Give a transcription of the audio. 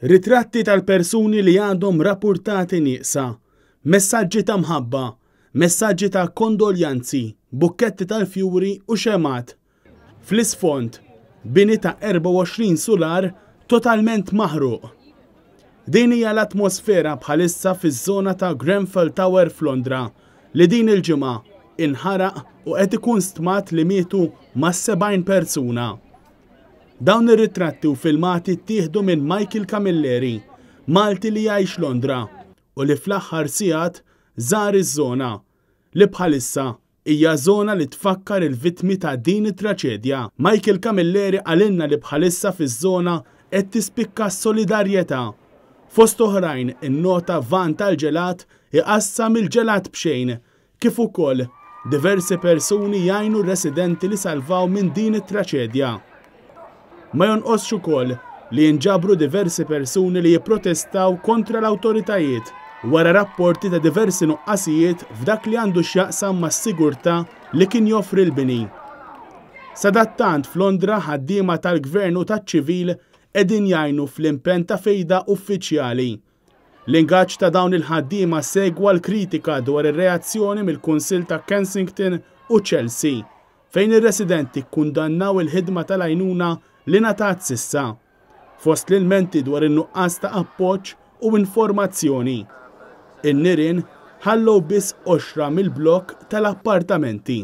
Ritratti tal-persuni li għadhom rappurtati nieqsa, messaġġi ta' mħabba, messaġġi ta' kondoljanzi, bukketti tal-fjuri u xemgħat. Fl-isfond, bini ta' 24 sular totalment maħruq. Din hija l-atmosfera bħalissa fiż-żona ta' Grenfell Tower f'Londra li din il-ġimgħa inħaraq u qed ikun stmat li mietu mas-70 persuna. Dawn ir-ritratti u filmati ttieħdu minn Michael Camilleri, Malti li jgħix Londra u li fl-aħħar sigħat żar iż-żona, li bħalissa hija żona li tfakkar il-vittmi ta' din it-traċedja. Michael Camilleri qalilna li bħalissa fiż-żona qed tispikka s-solidarjetà. Fost oħrajn innota van tal-ġelat iqassam il-ġelat b'xejn kif ukoll diversi persuni jgħinu r-residenti li salvaw minn din it-traċedja. Ma jonqosx ukoll li jinġabru diversi persuni li jipprotestaw kontra l-awtoritajiet wara rapporti ta' diversi nuqqasijiet f'dak li għandu x'jaqsam mas-sigurtà li kien joffri l-bini. Sadattant f'Londra ħaddiema tal-Gvern u taċ-ċivil qegħdin jgħinu fl-impenn ta' fejda uffiċjali. L-ingaġġ ta' dawn il-ħaddiema segwa l-kritika dwar ir-reazzjoni mill-Kunsill ta' Kensington u Chelsea, fejn ir-residenti kkundannaw il-ħidma tal-għajnuna li ngħatat s'issa, fost l-ilmenti dwar in-nuqqas ta' appoġġ u informazzjoni. In-nirien ħallew biss qoxra mill-blokk tal-appartamenti.